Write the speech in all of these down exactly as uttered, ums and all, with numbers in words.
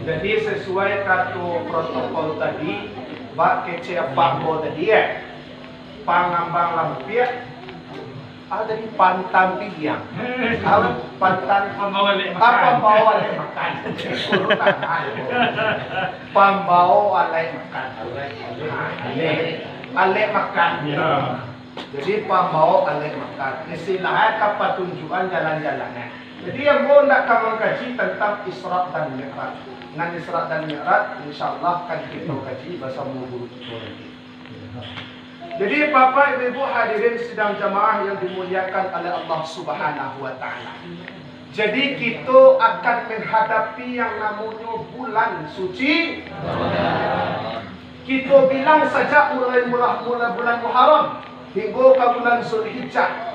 Jadi, sasuai kato protokol tadi, bak kecek Pak Ambo tadi, ya, pangambang lampiak, ah, tadi pantang piliang. Apa? Pantang, pambawa alek ah, makan. Pambawa alek makan. Pambawa alek makan. Ah, alek makan. Ya. Jadi, pambawa alek makan. Istilahnyo, ka patunjukan jalan-jalan, eh. Jadi, ambo ndak ka mangkaji tantang Isra dan Mi'raj. Nan Isra dan Mi'raj, insyaallah, akan kito kaji basamo guru kito nanti. Jadi, Bapak, Ibu-ibu, hadirin sidang jamaah yang dimuliakan oleh Allah Subhanahu wa Ta'ala. Jadi, kito akan manghadapi yang namonyo bulan suci Ramadan. Kito bilang sajak mulai mula-mula bulan Muharram hinggo ka bulan Zulhijjah.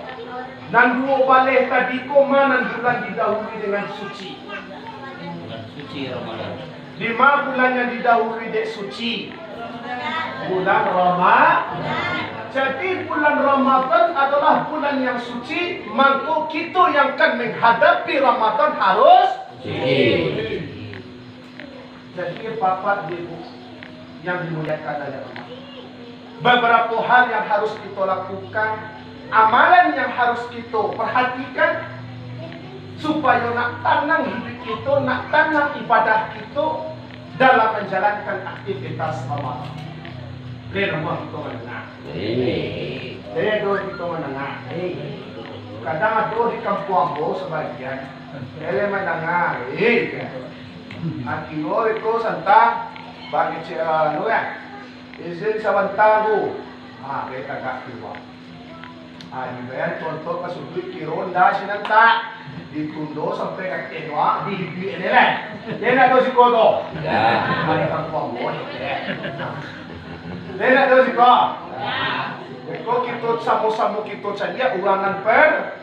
Nan duo baleh tadi ko ma nan bulan didahului dengan suci? Bulan suci Ramadan. Dima bulan yang didahului dek suci? Bulan Rama-, jadi, bulan Ramadan adalah bulan yang suci, mangko kito yang kan manghadapi Ramadan harus suci. Jadi, Bapak Ibu yang dimuliakan oleh Allah, babarapo hal yang harus kito lakukan, amalan yang harus kito parhatikan, supayo nak tanang hiduik kito, nak tanang ibadah kito dalam manjalankan aktivitas Ramadan. Lai namuah kito mandanga? Lai ado kito mandanga? Kadang ado di kampuang ambo sabagian, lai mandanga, eh, ati ko iko santa, bagi cek anu, ya. Izin sabanta, Bu. Ha, lai tagak kalua. Ha, dibayar contoh ka suduik kiro ndak sinan tak. Ditundo sampai ka keno, ha, di, di, ini lah. Dia nak tahu siko tu. Ya. Ada kampuang, Bu. Dia nak tahu siko. Kok kito samo-samo kito caliak urang nan per-,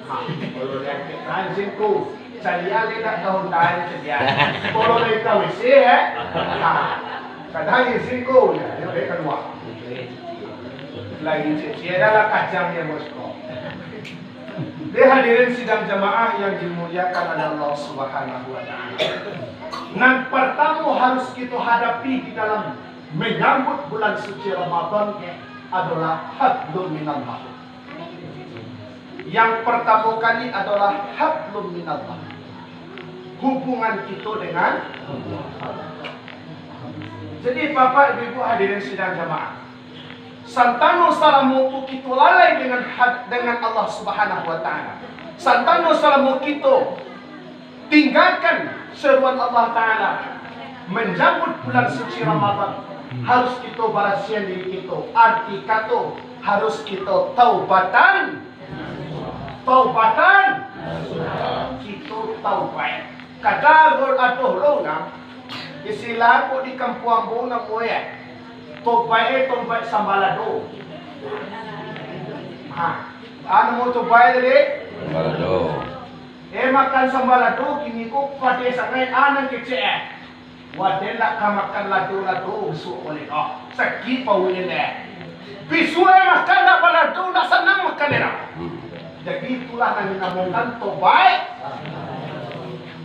ha, kalau dia angkek tangan siko. Caliak lai dak tahu ndak caliak. Kalau lai ka W C, eh. Ha. Kadang izin ko, ya, dia balik kalua. Lai cek-cek dah lah kacang dia, bos ko. Deh, hadirin sidang jamaah yang dimuliakan oleh Allah Subhanahu wa Ta'ala. Nan partamo harus kito hadapi di dalam manyambut bulan suci Ramadan adalah hablum minallah. Yang partamo kali adolah hablum minallah, hubungan kito dengan Allah. Jadi, Bapak, Ibu, Ibu hadirin sidang jamaah, santano salamo tu kito lalai dengan had-, dengan Allah Subhanahu wa Ta'ala, santano salamo kito tinggakan seruan Allah Ta'ala, manjambut bulan suci Ramadan, harus kito barasiahan diri kito. Arti kato, harus kito taubatan. Taubatan. Kito taubat. Kadang ado lo nah, istilah ko di kampuang ambo namo e, taubat e, taubat sambalado. Ha, a namo taubat e tadi? Sambalado. Eh, makan sambalado kini ko padeh sangaik, a nan kecek, eh. Waden ndak ka makan lado-lado bisuak ko lai doh. Sakik pauik den. Bisuak, eh, makan ndak balado, ndak sanang makan den doh. Hmm. Jadi itulah nan dinamokan tobaik.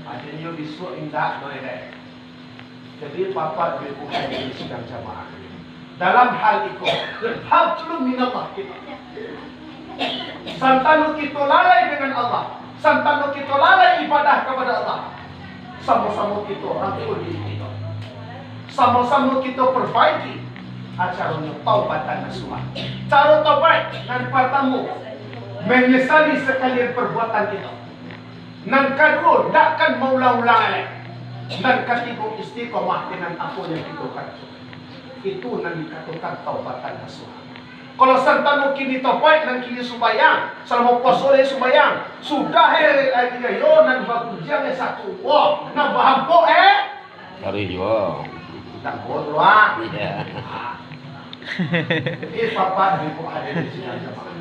Adonyo bisuak indak doh, eh. Jadi, Bapak Ibu hadirin sidang jamaah, dalam hal iko, hablum minallah kito. Santano kito lalai dengan Allah, santano kito lalai ibadah kapada Allah, samo-samo kito rangkul diri kito, samo-samo kito perbaiki. Caronyo taubatan nasuha. Caro taubat nan partamo, manyasali sakalian perbuatan kito. Nan kaduo, ndak akan maulang-ulang lai. Nan katigo, istiqomah dengan apo yang kito karajokan. Itu nan dikatokan taubatan nasuha. Kalau santano kini tobaik, nan kini sumbayang, salamo puaso lai sumbayang, sudah, eh, ari rayo nan bagunjiang, eh, satu, wah, nan bahampok, eh, Taruih juo. Tangko tu, ah. Iya. Jadi, Bapak Ibu hadirin sidang jamaah,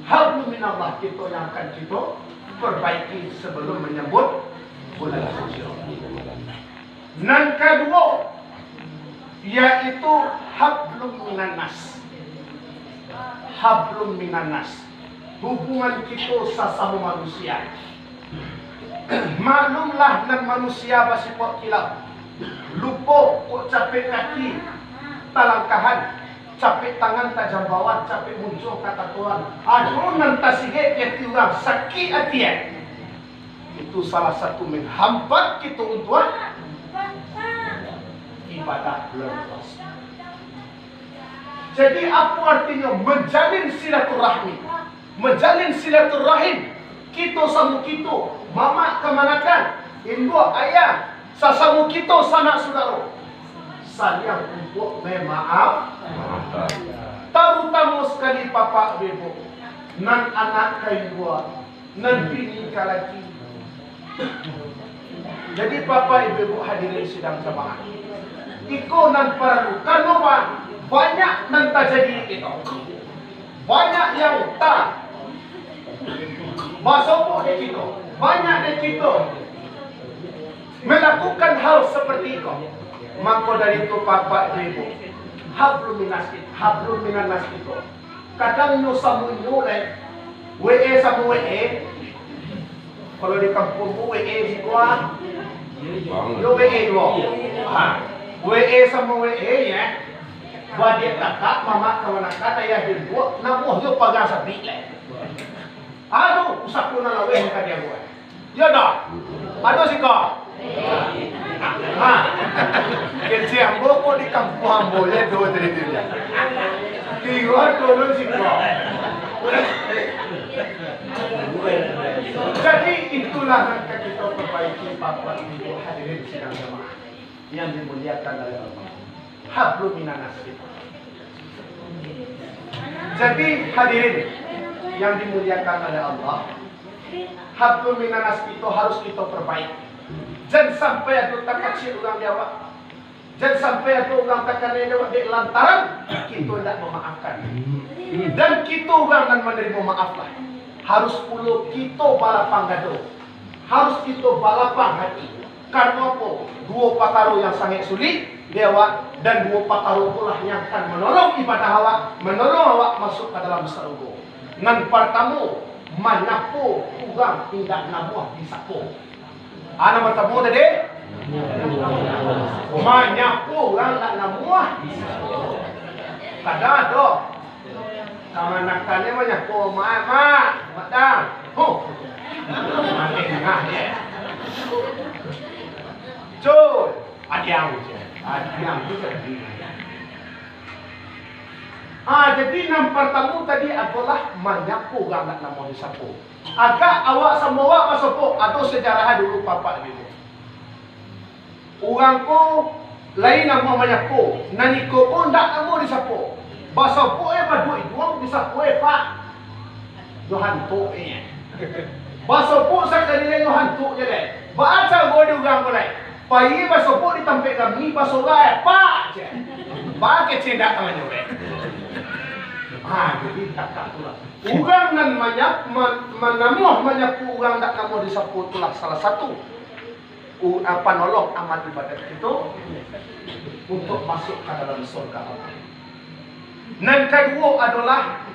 hablum minallah kito yang akan kito perbaiki sebelum menyambut bulan suci Ramadan. Nan kaduo, yaitu hablum minannas. Hablum minannas. Hubungan kito sasamo manusia. Maklumlah nan manusia basifat kilaf. Lupo kok capek kaki talangkahan, capek tangan tajambauan, capek muncuang katatoan. Ado nan tasingek di ati urang, sakik ati, eh. Itu salah satu menghambat kito untuak ibadah bulan puasa. Jadi, apo artinyo menjalin silaturahmi? Menjalin silaturahim kito samo kito, mamak kamanakan, induak ayah, sasamo kito sanak sudaro. Saliang untuak mamaaf, tarutamo sakali bapak ibu, nan anak ka induak, nan bini ka laki. Jadi, bapak ibu hadirin sidang jamaah, iko nan paralu, karano ba-, banyak nan tajadi di kito. Banyak yang ta-, basobok di kito, banyak di kito melakukan hal seperti itu. Mako dari itu, bapak ibu, hablum minas-, hablum minannas kito. Kadang nyo samo inyo lai, W A samo W A. Kalau di kampuang tu W A siko, ah. Yo W A juo. Ha. W A samo W A, yo. Badiak kakak, mamak kamanakan, ayah jenggot, namuah jo pagang sabik lai. Aduh, usah pun nan laweh ka dia buat. Yo dah. Ado siko. Ha. Kecil ambo ko di kampuang ambo, yo, do tadi tu, yo. Tigo dulu siko. Jadi, itulah nan ka kito perbaiki, Bapak Ibu hadirin sidang jamaah yang dimuliakan oleh Allah. Hablum minannas kito. Jadi, hadirin yang dimuliakan oleh Allah, hablum minannas kito harus kito perbaiki. Jan sampai ado takacik urang di awak. Jan sampai ado urang takanai di awak dek lantaran kito indak mamaafkan. Dan kito urang nan manarimo maaf lah. Harus pulo kito balapang dado. Harus kito balapang hati. Karano apo? Duo pakaro yang sangaik sulik di awak, dan duo pakaro tu lah yang akan manolong ibadah awak, manolong awak masuak ka dalam sarugo. Nan partamo, manyapo urang indak namuah disapo. Ah, nan partamo tadi, manyapo urang indak namuah disapo. Kadang ado kamanakan ni manyapo, "Mak, mak, mak dang." Huh. Mati tangah dia. Cuy, adiang je. Adiang tu jadi. Ah, jadi nan partamo tadi adolah manyapo urang indak namuah disapo. Agak awak samo awak basobok, ado sejarah dulu, Bapak Ibu. Urang ko lai namuah manyapo, nan iko ko ndak namuah disapo. Basobok e baduo iduang, disapo e, "Pak." Nyo hantuak e. Basobok sakali lai nyo hantuak je lai. Baa caro di urang ko lai? Pai basobok di tampek kami, basorak e, "Pak," je. Baa kecek ndak ka manyo e. Ha, jadi takah tu lah. Urang nan manyap-, man-, manamuah manyapo urang ndak namuah disapo tu lah salah satu u-, a, panolong amal ibadat kito untuak masuak ka dalam surga Allah. Nan kaduo adolah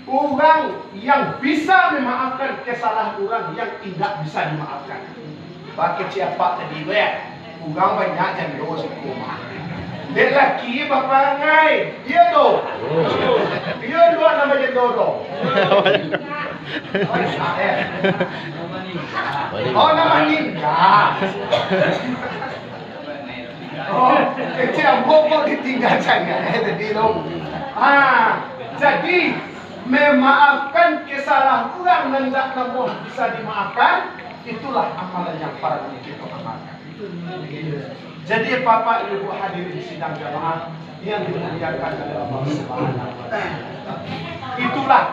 urang yang bisa mamaafkan kesalahan urang yang indak bisa dimaafkan. Bakeh ciapak tadi, weh. Urang banyak jando siko mah. Dek laki baparangai. Iyo tu. Iyo dua nama jando tu. Oh, nama ninja. Oh, kecil ambo kok ditinggal sangat, eh, tadi tu. Ha, jadi, memaafkan kesalahan urang nan ndak namuah bisa dimaafkan, itulah amalan yang paralu kito amalkan. Jadi, Bapak Ibu hadirin sidang jamaah yang dimuliakan oleh Allah Subhanahu wa Ta'ala, itulah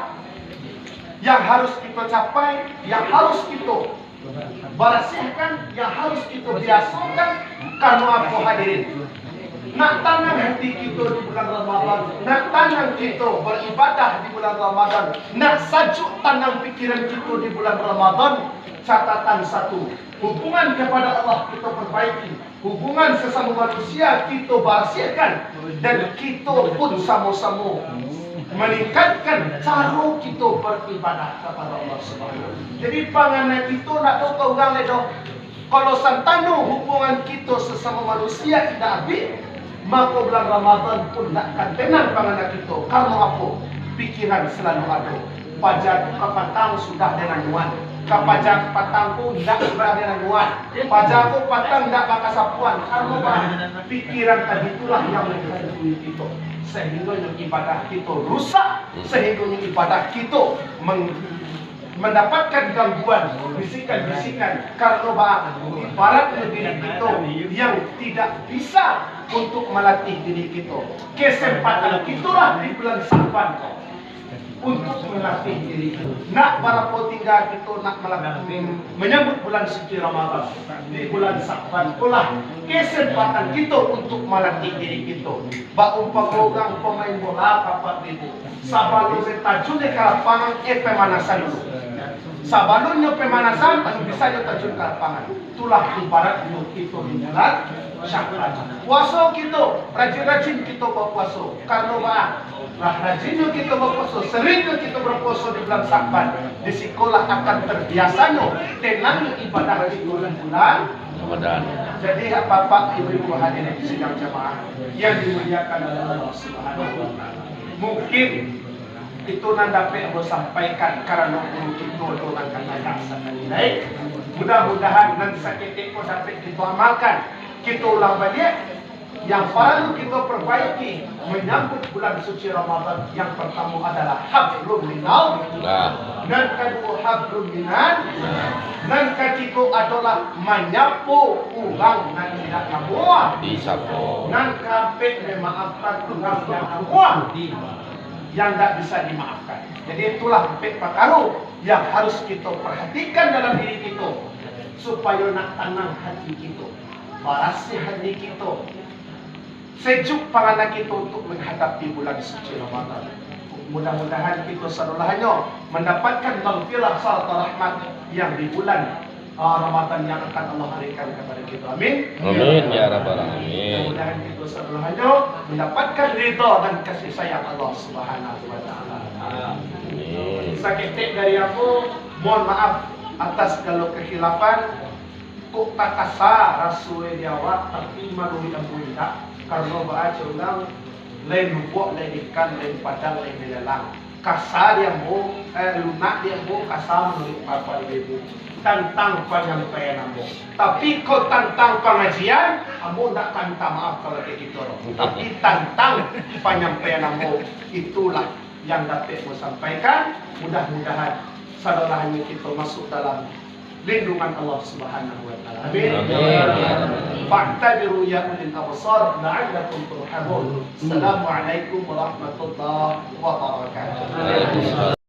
yang harus kito capai, yang harus kito barasiahkan, yang harus kito biasokan. Karano apo, hadirin? Nak tanang hati kito di bulan Ramadan, nak tanang kito baribadah di bulan Ramadan, nak sajuk tanang pikiran kito di bulan Ramadan, catatan satu, hubungan kepada Allah kito perbaiki, hubungan sesamo manusia kito barasiahkan, dan kito pun samo-samo Maningkatkan caro kito baribadah kapado Allah Subhanahu. Jadi, pangana kito ndak ado ka urang lai doh. Kalau santano hubungan kito sasamo manusia indak abih, mako bulan Ramadan pun ndak akan tenang pangana kito. Karano apo? Pikiran salalu ado. Paja tu ka patang sudah den anuan, ka paja patang tu ndak sudah den anuan, paja tu patang ndak bakasapuan. Karano ba-, pikiran tadi itulah yang menghantui kito, sahinggonyo ibadah kito rusak, sahinggonyo ibadah kito meng-, mandapatkan gangguan, bisikan-bisikan. Karano ba-, ibaratnyo diri kito yang tidak bisa untuk malatih diri kito. Kesempatan kitolah di bulan Sa'ban ko untuk malatih diri kito. Nak barapo tingga kito nak malatih, manyambut bulan suci Ramadan? Di bulan Sa'ban itulah kesempatan kito untuk malatih diri kito. Baumpamo urang pamain bola, Bapak Ibu. Sabalun tajun ka lapangan, eh, pemanasan dulu. Sabalunnyo pemanasan, baru bisa nyo tajun ka lapangan. Itulah ibaratnyo kito di bulan Sa'ban. Puaso kito, rajin-rajin kito bapuaso. Karano ba-, lah rajinnyo kito bapuaso, seringnyo kito bapuaso di bulan Sa'ban, di sikolah akan tarbiasanyo tenangnyo ibadah di bulan Ramadan. Jadi, Bapak, Ibu-ibu hadirin sidang jamaah yang dimuliakan oleh Allah Subhanahu wa Ta'ala. Mungkin itu nan dapek ambo sampaikan, karano guru kito tu nan ka tagak sakali lai. Mudah-mudahan nan saketek ko dapek kito amalkan, kito ulang baliak. Yang paralu kito parbaiki manyambut bulan suci Ramadan, yang partamo adalah hablum minal, Nah. nan kaduo hablum minan, nan katigo adolah manyapo urang nan indak namuah, Disapo. nan kaampek mamaafkan urang nan namuah. yang ndak bisa dimaafkan. Jadi, itulah ampek parkaro yang harus kito parhatikan dalam diri kito, supayo nak tanang hati kito, barasiah hati kito, sejuk pangana kito untuk manghadapi bulan suci Ramadan. Mudah-mudahan kito sadolahnyo mandapatkan maghfirah sarta rahmat yang di bulan ah, Ramadan yang akan Allah barikan kepada kita. Amin. Amin, ya rabbal alamin. Mudah-mudahan kita sadolahnyo mendapatkan ridha dan kasih sayang Allah Subhanahu wa Ta'ala. Amin. Saketek dari ambo, mohon maaf atas segala kekhilafan. Kok takasa raso di awak, tapi manuruik ambo indak. Karano baa cek urang, lain lubuak, lain ikan, lain padang, lain bilalang. Kasa di ambo, eh, lunak di ambo, kasa manuruik papa di ibu. Tantang panyampaian ambo. Tapi, kok tantang pangajian, ambo ndak ka minta maaf kalau kayak gitu, doh. Tapi, tantang panyampaian ambo, itulah yang dapek ambo sampaikan. Mudah-mudahan sadolahnyo kito masuk dalam lindungan Allah Subhanahu wa Ta'ala. Amin. Amin. Fa'tabiru ya ulil absar la'allakum turhamun. Assalamualaikum warahmatullahi wabarakatuh. Waalaikumsalam.